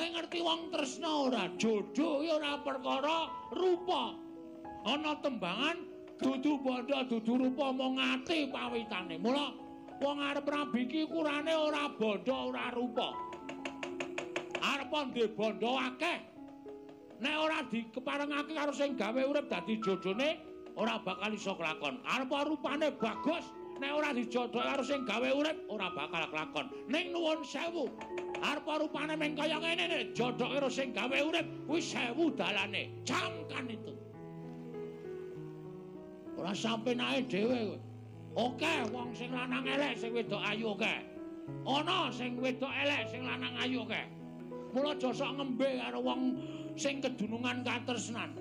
Kowe ngerti wong tresna ora? Jodoh ki ora perkara rupa. Ana tembangan dudu bondo dudu rupa mung ati pawitane. Mula wong arep rabi ki ukurane ora bondo ora rupa. Arep ndek bondo akeh. Nek ora dikeparengake karo sing gawe urip dadi jodone ora bakal iso kelakon. Arep rupane bagus, nek ora dijodhoke karo sing gawe urip ora bakal kelakon. Ning nuwun sewu. Arep rupane meng kaya ngene nek jodhoke karo sing gawe urip kuwi sewu dalane. Camkan itu. Ora sampe nae dhewe kowe. Oke, wong sing lanang elek sing wedok ayu oke. Ana sing wedok elek sing lanang ayu oke. Mula aja sok ngembe karo wong sing kedunungan katresnan.